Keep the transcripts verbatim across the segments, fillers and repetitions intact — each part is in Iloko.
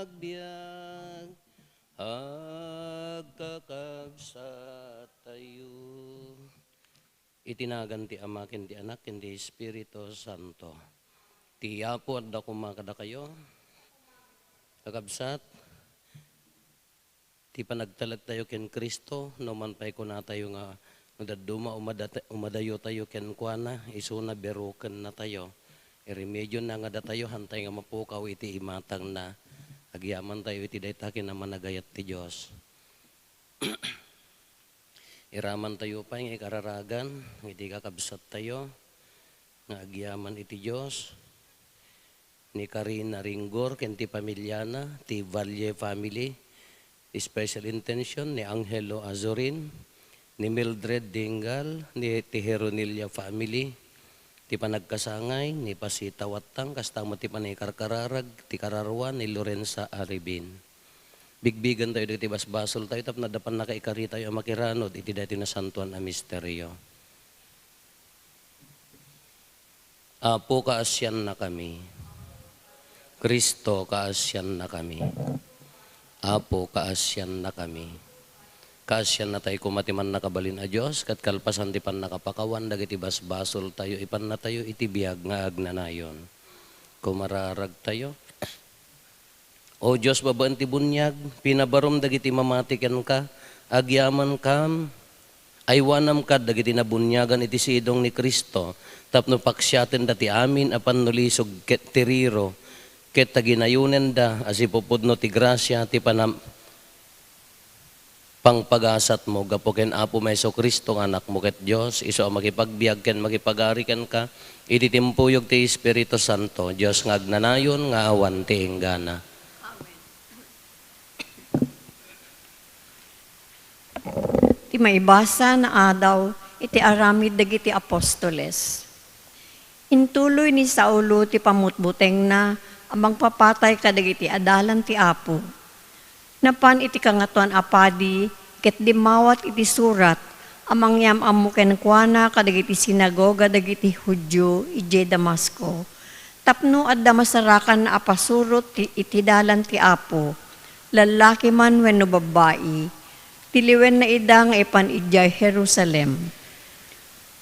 Agbiag, agkakabsattayo. Iti nagan ti Ama, ken ti Anak, ken ti Espiritu Santo. Ti Apo adda koma kadakayo. Kakabsat, ti panagtalektayo ken Cristo, no man pay kunatayo nga no dadduma umada-, umadayotayo kenkuana, isuna berukennatayo. Iremediona nga datayo, hantay nga mapukaw iti imatangna. Agyamantayo iti dayta ken a managayat ti Dios. Iramantayo pay nga ikararagan iti kakabsattayo nga agyaman iti Dios, ni Karina Ringgor ken ti pamiliana, ti Valle family, special intention ni Angelo Azurin, ni Mildred Dingal, ni ti Heronilia family, ti panagkasangay ni Pasita Wattang, kasta met ti panangikarkararag ti kararua ni Lorenza Aribin. Bigbigentayo dagiti basbasoltayo tapno adda pannakaikaritayo a makiranod iti daytoy nasantoan a misterio. Apo, kaasiannakami. Cristo, kaasiannakami. Apo, kaasiannakami. Kaasiannatayo koma ti Mannakabalin a Dios, ket kalpasan ti pannakapakawan dagiti basbasoltayo, ipannatayo iti biag nga agnanayon. Kumararagtayo. O Dios, babaen ti buniag, pinabarom dagiti mamati kenka, agyamankam, aywanam kad dagiti nabuniagan iti sidong ni Cristo, tapno paksiatenda ti amin a pannulisog ket ti riro, ket taginayonenda a sipupudno ti grasia ti panam-, pangpagasatmo gapu ken Apo Jesu-Cristo nga Anakmo ket Dios, isu a makipagbiag ken makipagari kenka iti timpuyog ti Espiritu Santo, Dios nga agnanayon nga awan ti inggana. Amen. Ti maibasa nga adaw iti aramid dagiti apostoles. Intuloy ni Saulo ti pammutbutengna a mangpapatay kadagiti adalan ti Apo. Napan iti Kangatoan a Padi ket dimmawat iti surat a mangyam-ammo kenkuana kadagiti sinagoga dagiti Judio idiay Damasco, tapno adda masarakanna a pasurot ti, iti dalan ti Apo, lallaki man wenno babbai, tiliwenna ida nga ipan idiay Jerusalem.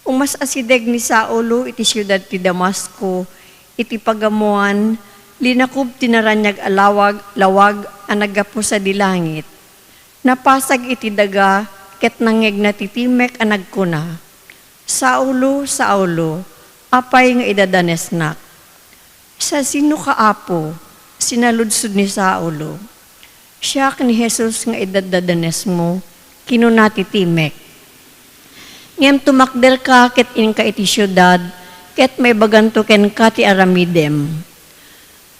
Umas-asideg ni Saulo iti siudad ti Damasco, iti pagammoan, linakob ti naraniag a lawag, lawag a naggapu sadi langit. Napasag iti daga ket nangngegna ti timek a nagkuna, "Saulo, Saulo, apay nga idadanesnak?" "Siasinoka, Apo?" sinaludsod ni Saulo. "Siak ni Jesus nga idadadanesmo," kinuna ti timek. "Ngem tumakderka ket inka iti siudad, ket maibaganto kenka ti aramidem."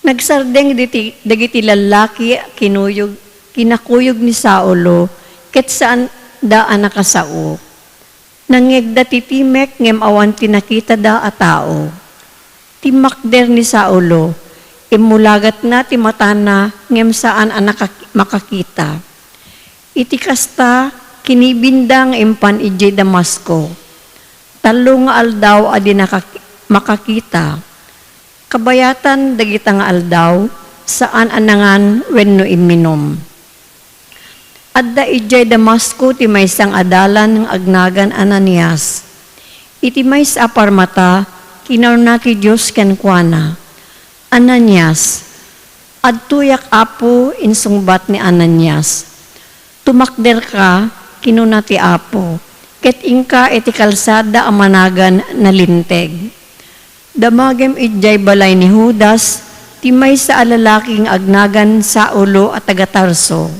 Nagsardeng diti, dagiti lallaki a kinuyog, kinakuyog ni Saulo, ket saanda a nakasao. Nangngegda ti timek ngem awan ti nakitada a tao. Timmakder ni Saulo, immulagatna ti matana ngem saan a nakak-, makakita. Iti kasta, kinibinda nga impan idiay Damasco. Tallo nga aldaw a di nakak-, makakita. Kabayatan dagita nga aldaw, saan a nangan wenno imminum. Adda idiay Damasco ti maysa nga adalan nga agnagan Ananias. Iti maysa a parmata, kinuna ti Dios kenkuana, "Ananias." "Adtoyak, Apo," insungbat ni Ananias. "Tumakderka," kinuna ti Apo, "ket inka iti kalsada a managan Nalinteg. Damagem idiay balay ni Judas ti maysa a lalaki nga agnagan Saulo a taga-Tarso.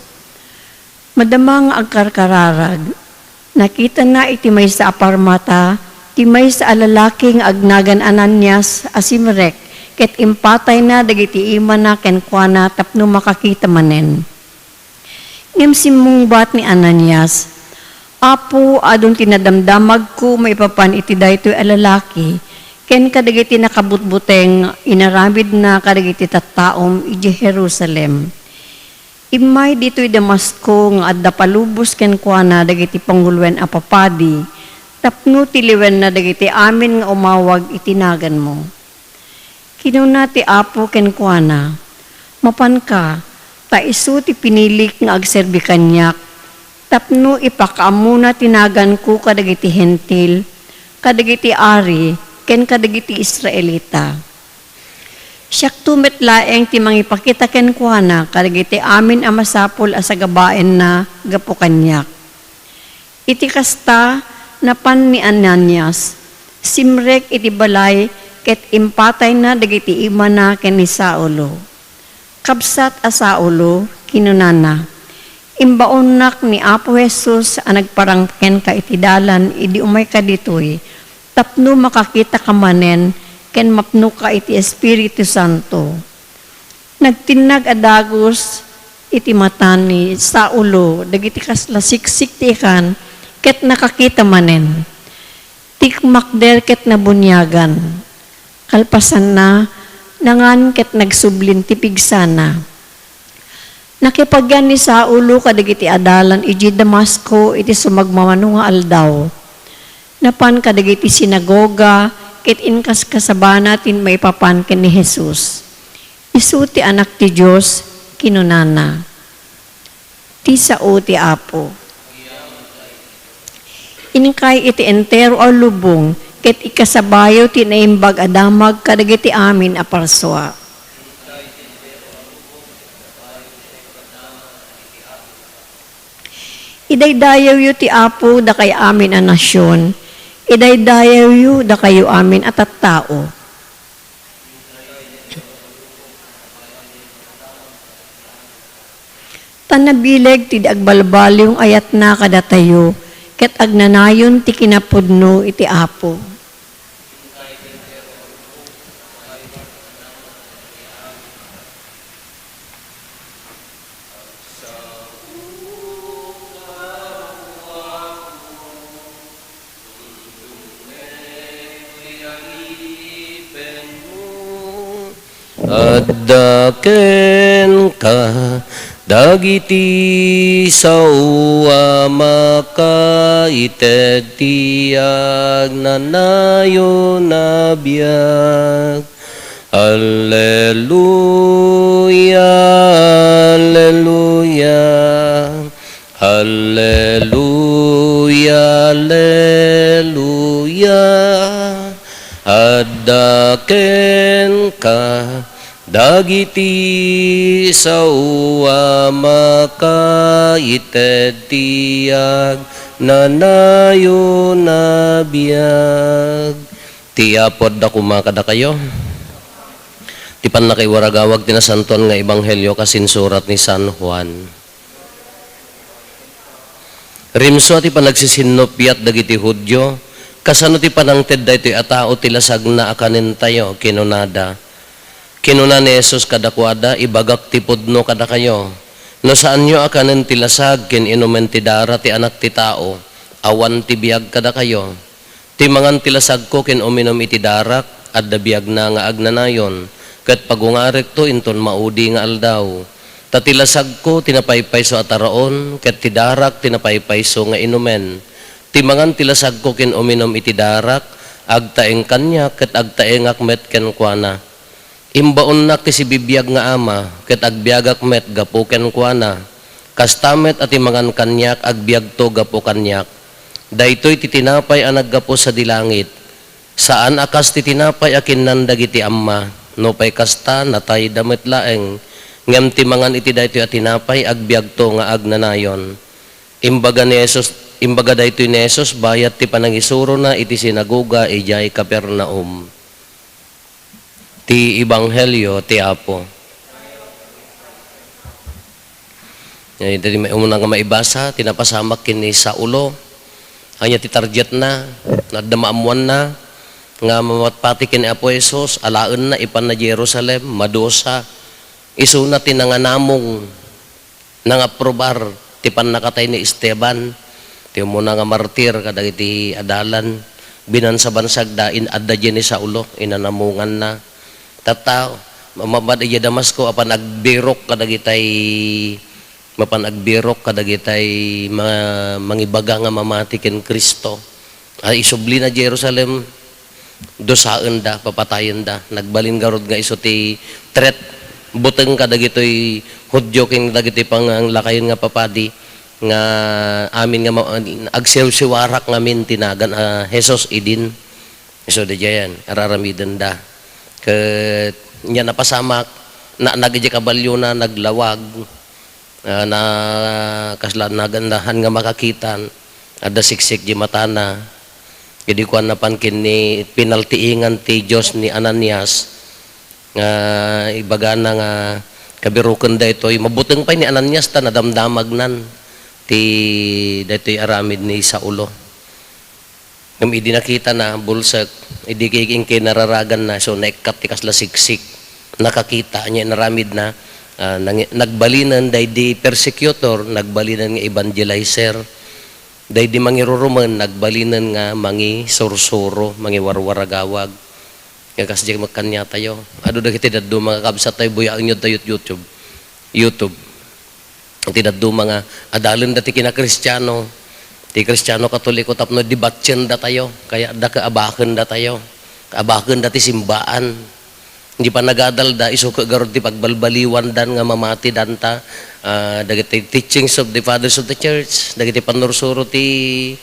Madama nga agkarkararag. Nakitana iti maysa a parmata ti maysa a lalaki nga agnagan Ananias a simrek ket impatayna dagiti imana kenkuana tapno makakita manen." Ngem simmungbat ni Ananias, "Apo, adun ti nadamdamagko maipapan iti daytoy a lalaki ken kadagiti nakabutbuteng nga inaramidna kadagiti tattaom idiay Jerusalem. Immay ditoy Damasco nga adda palubos kenkuana dagiti panguloen a papadi tapno tiliwenna dagiti amin nga umawag iti naganmo." Kinuna ti Apo kenkuana, "Mapanka, Ta isu ti pinilik nga agserbi kaniak, tapno ipakaammona ti naganko kadagiti Hentil, kadagiti ari, ken kadagiti Israelita. Siakto met laeng ti mangipakita kenkuana kadagiti amin a masapul a sagabaenna gapu kaniak. Iti kasta, napan ni Ananias, simrek iti balay ket impatayna dagiti imana ken ni Saulo. "Kabsat a Saulo," kinunana, "imbaonnak ni Apo Jesus a nagparang kenka iti dalan idi umayka ditoy, tapno makakitaka manen ken mapnoka iti Espiritu Santo." Nagtinnag a dagus iti mata ni Saulo dagiti kasla siksik ti ikan ket nakakita manen. Tikmakder ket nabuniagan. Kalpasanna, nangan ket nagsublin ti pigsana. Nakipagyan ni Saulo kadagiti adalan idiay Damasco iti sumagmamano nga aldaw. Napan kadagiti sinagoga ket inkaskasabana ti maipapan ken ni Jesus. "Isu ti Anak ti Dios," kinunana. Ti sao ti Apo. Inkay iti entero a lubong ket ikasabayo ti naimbag a damag kadagiti amin a parsua. Idaydayawyo ti Apo, dakay amin a nasion. Idaydayawyo, dakayo amin a tattao. Ta nabileg ti di agbalbaliw nga ayatna kadatayo, ket agnanayon ti kinapudno iti Apo. Adda kenka dagiti sao a makaited ti agnanayon a biag. Alleluia, alleluia. Alleluia, alleluia. Adda kenka dagiti sao a makaited ti agnanayon a biag. Ti Apo adda koma kadakayo. Ti pannakaiwaragawag ti Nasantoan nga Ebanghelio kas insurat ni San Juan. Rimsua ti panagsisinnupiat dagiti Judio, kasano ti panangted daytoy a tao ti lasagna a kanentayo, kinunada. Kinuna ni Jesus kadakuada, "Ibagak ti pudno kadakayo, no saanyo a kanen ti lasag ken inumen ti dara ti Anak ti Tao, awan ti biag kadakayo. Ti mangan ti lasagko ken uminum iti darak, adda biagna nga agnanayon, ket pagungarekto inton maudi nga aldaw. Ta ti lasagko ti napaypayso a taraon, ket ti darak ti napaypayso nga inumen. Ti mangan ti lasagko ken uminum iti darak, agtaeng kaniak ket agtaengak met kenkuana. Imbaonnak ti sibibiag nga Ama, ket agbiagak met gapu kenkuana. Kasta met a ti mangan kaniak, agbiagto gapu kaniak. Daytoy ti tinapay a naggapu sadi langit. Saan a kas ti tinapay a kinnan dagiti amma. Nupay kasta, natayda met laeng. Ngem ti mangan iti daytoy a tinapay, agbiagto nga agnanayon." Imbaga ni Jesus, imbaga daytoy ni Jesus bayat ti panangisurona iti sinagoga idiay Capernaum. Ti Ebanghelio ti Apo. Eh, daydi may umuna nga maibasa, ti napasamak ken ni Saulo. Ania ti targetna? Adda maammoanna nga mamatpati ken ni Apo Jesus, alaenna, ipanna Jerusalem, madusa. Isuna ti nanganamong. Nangaprobar ti pannakatay ni Esteban, ti umuna nga martir kadagiti adalan. Binansabansagda, in-adda diay ni Saulo, inanamonganna. Tatta, ma-, ma-, idiay Damasco, apan agbirok kadagitay, mapan agbirok kadagitay ma-, mangibaga nga mamati ken Cristo. Ay, isublina Jerusalem, dusaenda, papatayenda. Nagbalin garud nga isu ti threat Buteng kadagitoy Judio ken dagitoy panglakayen nga papadi nga amin nga ma-, agsiwsiwarak ngamin ti nagan a Jesus idin. Isu daydiayen, araramidenda. Ket nia napasamak, naanag idiay kabaliona, naglawag. Ah, na, kasla nagandahan nga makakitan, adda siksik di matana. Idi kuanna pan ken ni pinaltiingan ti Dios ni Ananias, nga ibagana nga kabiruken daytoy, mabuteng pay ni Ananias ta nadamdamagnan ti daytoy aramid ni Saulo. Ngem idi nakitana, bulsek, idi ki-, inkinararaganna, so naikkat ti kasla siksik. Nakakita, ania inaramidna, ah, nangi-, nagbalinen daydi persecutor, nagbalinen nga evangelizer. Daydi mangirurumen, nagbalinen nga mangisursuro, mangiwarwaragawag. Nga kasdi met kaniatayo. Adu dagiti dadduma nga kabsattayo, buyaenyo ta YouTube. YouTube. Ti dadduma nga adalenda ti kinakristiano, ti Kristiano Katoliko tapno dibatiendatayo, kaya adda kaabakendatayo, kaabakenda ti simbaan. Di panagadalda, isu ket garud ti pagbalbaliwandan nga mamatidanta, ah, dagiti teachings of the fathers of the church, dagiti pannursuro ti,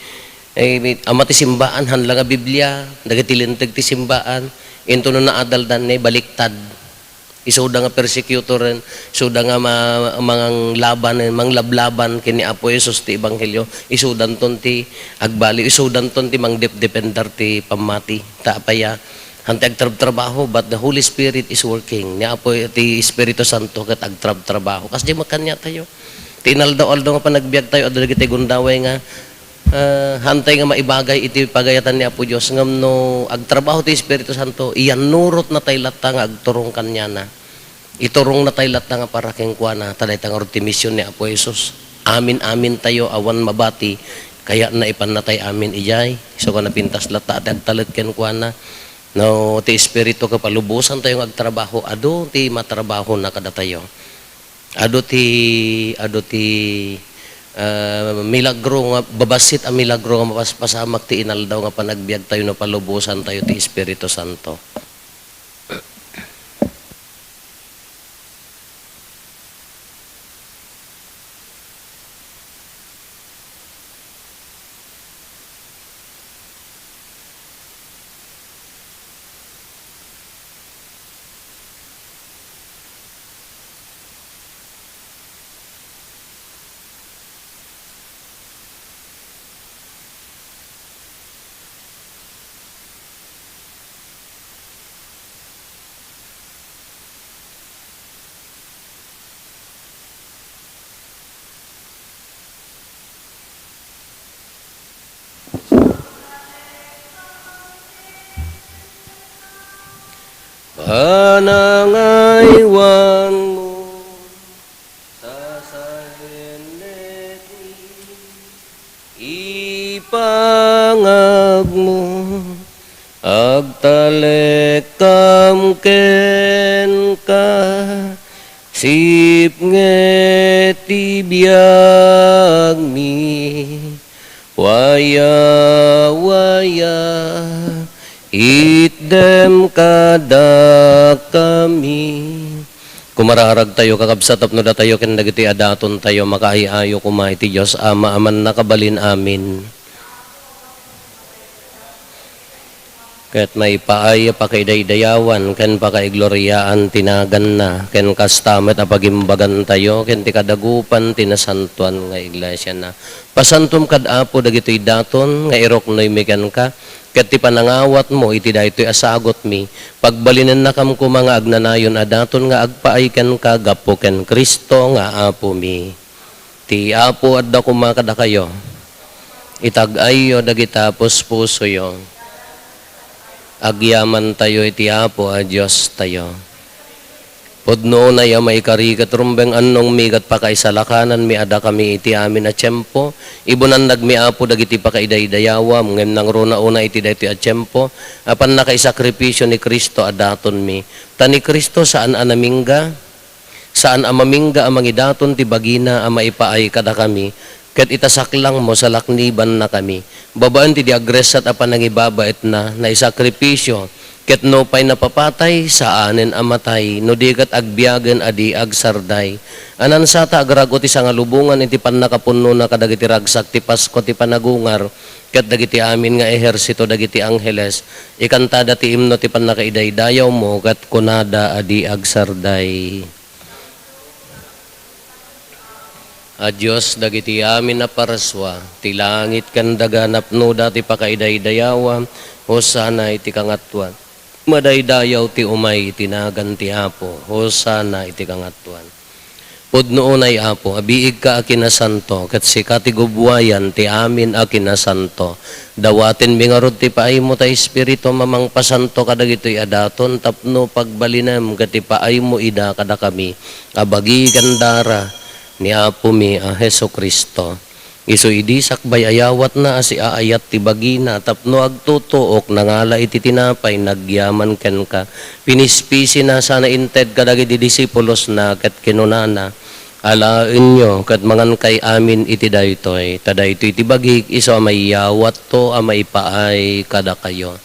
eh, ama ti simbaan, hanla nga Biblia, dagiti linteg ti simbaan, intono naadaldan nga baliktad. Isuda nga persecutoren, isuda nga ma-, manglabanen, manglablaban ken ni Apo Jesus ti ebanghelio, isudanton ti agbaliw, isudanton ti mangdepdepender ti pammati. Ta apay a, hantay agtrabtrabaho, but the Holy Spirit is working. Ni Apo ti Espiritu Santo ket agtrabtrabaho. Kasdi met kaniatayo. Ti inaldaw-aldaw nga panagbiagtayo, adda dagiti gundaway nga, ah, hantay nga maibagay iti pagayatan ni Apo Dios. Ngem no agtrabaho ti Espiritu Santo, iyannurotnatay latta nga agturong kaniana. Iturongnatay latta nga para kenkuana, ta dayta ngarud ti mision ni Apo Jesus. Amin-amintayo awan mabati, kayatna ipannatay amin idiay. Isu nga napintas latta ti agtalek kenkuana. No, ti Espiritu ket palubosantayo nga agtrabaho, adu ti matrabahona kadatayo. Adu ti, adu ti, ah, milagro nga, babassit a milagro nga mapaspasamak ti inaldaw nga panagbiagtayo no palubosantayo ti Espiritu Santo. Panangaywanmo, sasaen deti ipangagmo, agtalekkam kenka, sipnget ti biagmi, waya, waya, itdem kadakami. Kumararagtayo, kakabsat, tapno datayo ken dagiti a datontayo makaay-ayo koma iti Dios Ama a mannakabalin. Amen. Ket maipaay a pakaidaydayawan ken pakaigloriaan ti naganna, ken kasta met a pagimbagantayo ken ti kadagupan ti nasantoan nga iglesiana. Pasantom kad Apo dagitoy daton nga iruknoymi kenka, ket ti panangawatmo iti daytoy a sagutmi, pagbalinennakam koma nga agnanayon a daton nga agpaay kenka gapu ken Cristo nga Apomi. Ti Apo adda koma kadakayo. Itag-ayyo dagita puspusoyo. Agyamantayo iti Apo a Diostayo. Pudno unay a maikari ket rumbeng annongmi ket pakaisalakananmi a dakami iti amin a tiempo. Ibunannagmi, Apo, dagiti pakaidaydayawam, ngem nangruna unay iti daytoy a tiempo a pannakaisakripisio ni Cristo a datonmi. Ta ni Cristo saan a namingga, saan a mamingga a mangidaton ti bagina a maipaay kadakami, ket ita saklangmo, salaknibannakami. Babaen ti di agressat a panangibabaetna, naisakripisio, Ket nupay napapatay, saanen a matay, no di ket agbiagen a di agsarday. Ania sa ta agrag-o ti sangalubongan iti pannakapunnona kadagiti ragsak ti Pasko ti panagungar, ket dagiti amin nga ehersito dagiti angheles, ikantada ti imno ti pannakaidaydayawmo, ket kunada a di agsarday. A Dios, dagiti amin a parsua, ti langit ken daga napnoda ti pakaidaydayawa, Hosanna iti kangatoan. Madaydayaw ti umay iti nagan ti Apo, Hosanna iti kangatoan. Pudno unay, Apo, abiigka a kinasanto, ket sika ti gubbuayan ti amin a kinasanto. Dawatenmi ngarud ti paaymo ta Espiritu a mangpasanto kadagitoy a daton tapno pagbalinem ket ipaaymo ida kadakami a bagi ken dara ni Apomi a Jesu-Cristo. Isu idi sakbay a yawatna a siaayat ti bagina tapno agtutuok, nangala iti tinapay, nagyaman kenka, pinispisina sana inted kadagiti disipulosna ket kinunana, Alaenyo ket mangankay amin iti daytoy, ta daytoy ti bagik isu a mayawatto a maipaay kadakayo.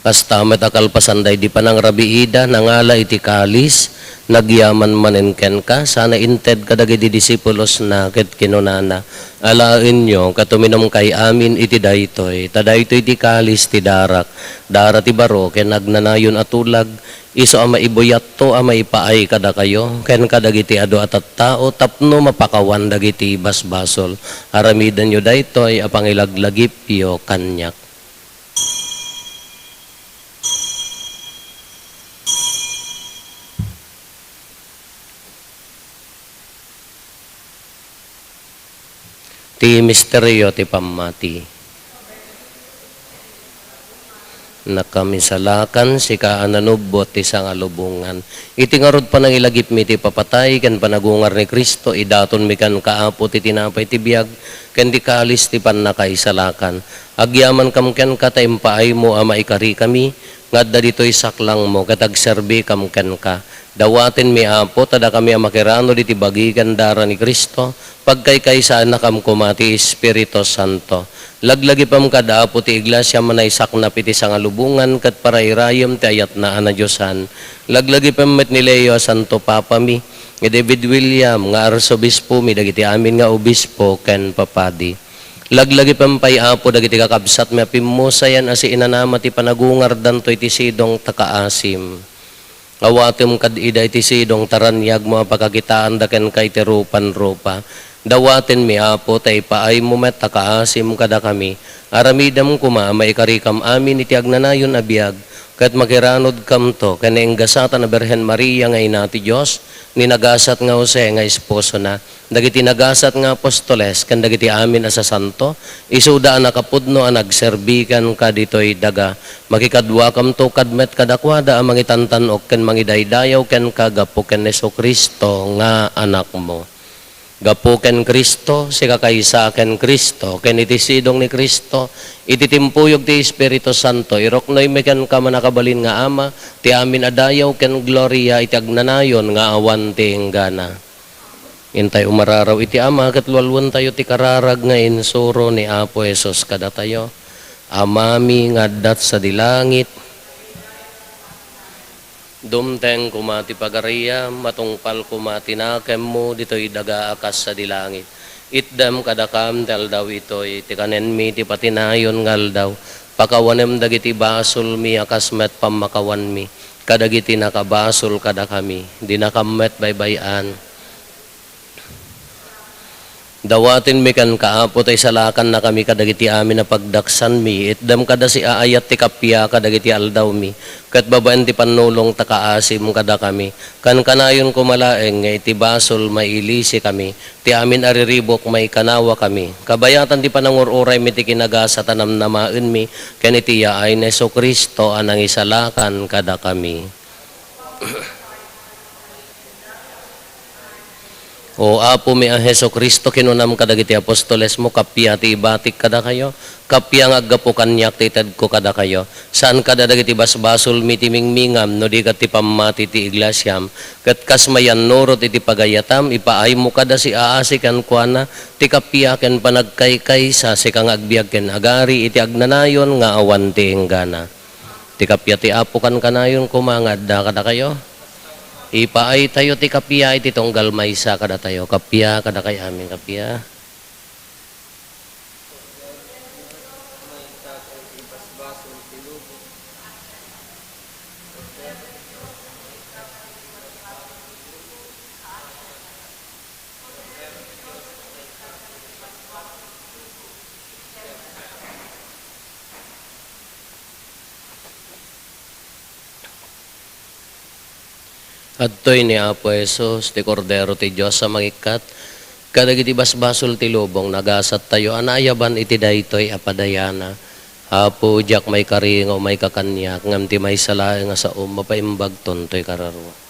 Kasta met a kalpasan daydi panangrabiida, nangala iti kalis, nagyaman manen kenka, sana inted kadagiti disipulosna ket kinunana, Alaenyo ket uminumkay amin iti daytoy, ta daytoy ti kalis ti darak, dara ti baro ken agnanayon a tulag, isu a maibuyatto a maipaay kadakayo ken kadagiti adu a tattao tapno mapakawan dagiti basbasol. Aramidenyo daytoy a pangilaglagipyo kaniak. Ti misterio ti pammati. Nakamisalakan, sika a nanubbot ti sangalubongan. Iti ngarud panangilagipmi ti papatay ken panagungar ni Cristo, idatonmi kenka, Apo, ti tinapay ti biag ken ti kalis ti pannakaisalakan. Agyamankam kenka ta impaaymo a maikarikami nga adda ditoy saklangmo ket agserbikam kenka. Dawatenmi, Apo, ta dakami a makiranod iti bagi ken dara ni Cristo, pagkaykaysaennakam koma ti Espiritu Santo. Laglagipem kad, Apo, ti Iglesia a manaysaknap iti sangalubongan ket parairayem ti ayatna a nadiosan. Laglagipem met ni Leo a Santo Papami, ni David William nga Arsobispomi, dagiti amin nga obispo ken papadi. Laglagipem pay, Apo, dagiti kakabsatmi a pimmusayan a siinanama ti panagungardanto iti sidong ta kaasim. Awatem kad ida iti sidong ta raniagmo a pakakitaanda kenka iti rupan-rupa. Dawatenmi, Apo, ta ipaaymo met a kaasim kadakami. Aramidem koma a maikarikam amin iti agnanayon a biag, ket makiranodkamto ken ni Ingasatan a Birhen Maria nga Ina ti Dios, ni nagasat nga Jose nga esposona, dagiti nagasat nga apostoles, ken dagiti amin a sasanto, isuda a nakapudno a nagserbi kenka ditoy daga. Makikaduakamto kad met kadakuada a mangitantan-ok ken mangidaydayaw kenka gapu ken Jesu-Cristo nga Anakmo. Gapu ken Cristo, sikakaysa ken Cristo, ken iti sidong ni Cristo, iti timpuyog ti Espiritu Santo, iruknoymi kenka, mannakabalin nga Ama, ti amin a dayaw ken gloria iti agnanayon nga awan ti inggana. Intay umararaw iti Ama ket lualuentayo ti kararag nga insuro ni Apo Jesus kadatayo. Amami nga adda sadi langit, dumteng koma ti pagariam, matungpal koma ti nakemmo ditoy daga a kas sadi langit. Itdem kadakam ti aldaw itoy ti kanenmi ti patinayon nga aldaw. Pakawanem dagiti basolmi a kas met pammakawanmi kadagiti nakabasol kadakami. Dinakam met baybay-an. Dawatenmi kenka, Apo, ta isalakannakami kadagiti amin a pagdaksanmi. Itdem kada siaayat ti kappia kadagiti aldawmi, ket babaen ti pannulong ta kaasim kadakami. Kankanayon koma laeng nga iti basol mailisikami, ti amin a riribuk maikanawakami. Kabayatan ti panangur-uraymi ti kinagasat a namnamaenmi, ken iti yaay ni Jesu-Cristo a nangisalakan kadakami. O Apomi a Jesu-Cristo, kinunam kadagiti apostolesmo, kappia ti ibatik kadakayo, kappia nga aggapu kaniak ti itedko kadakayo. Saan kada dagiti basbasolmi ti mingmingam, no di ket ti pammati ti iglesiam, ket kas mayannurot iti pagayatam, ipaaymo kada siaasi kenkuana ti kappia ken panagkaykaysa, sika nga agbiag ken agari iti agnanayon nga awan ti inggana. Ti kappia ti Apo kankanayon koma nga adda kadakayo. Ipaaytayo ti kappia iti tunggal maysa kadatayo. Kappia kadakay amin, kappia. Adtoy ni Apo Jesus, ti Kordero ti Dios a mangikkat kadagiti basbasol ti lubong. Nagasattayo a naayaban iti daytoy a padayana. Apo, diak maikari nga umayka kaniak, ngem ti maysa laeng a saom, mapaimbagton toy kararua.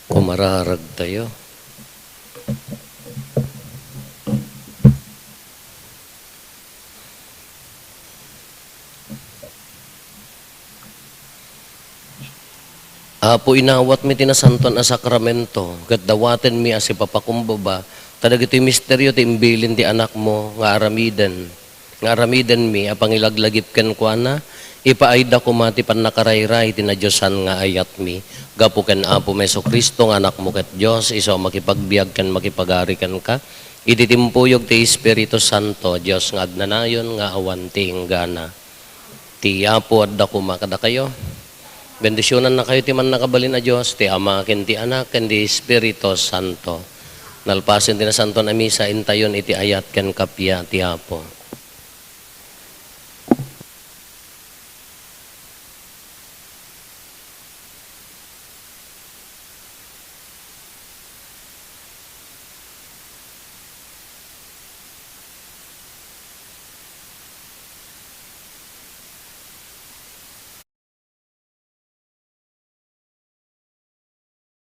Kumararagtayo. Apo, inawatmi ti nasantoan a sakramento, ket dawatenmi a sipapakumbaba ta dagitoy misterio ti imbilin ti Anakmo nga aramiden, nga aramidenmi a pangilaglagip kenkuana. Ipaayda koma ti pannakarayray ti nadiosan nga ayatmi. Gapu ken Apomi Jesu-Cristo nga Anakmo ket Dios, isu a makipagbiag ken makipagari kenka iti timpuyog ti Espiritu Santo, Dios nga agnanayon nga awan ti inggana. Ti Apo adda koma kadakayo. Bendisionannakayo ti Mannakabalin a Dios, ti Ama, ken ti Anak, ken ti Espiritu Santo. Nalpasen ti Nasantoan a Misa, intayon iti ayat ken kappia ti Apo.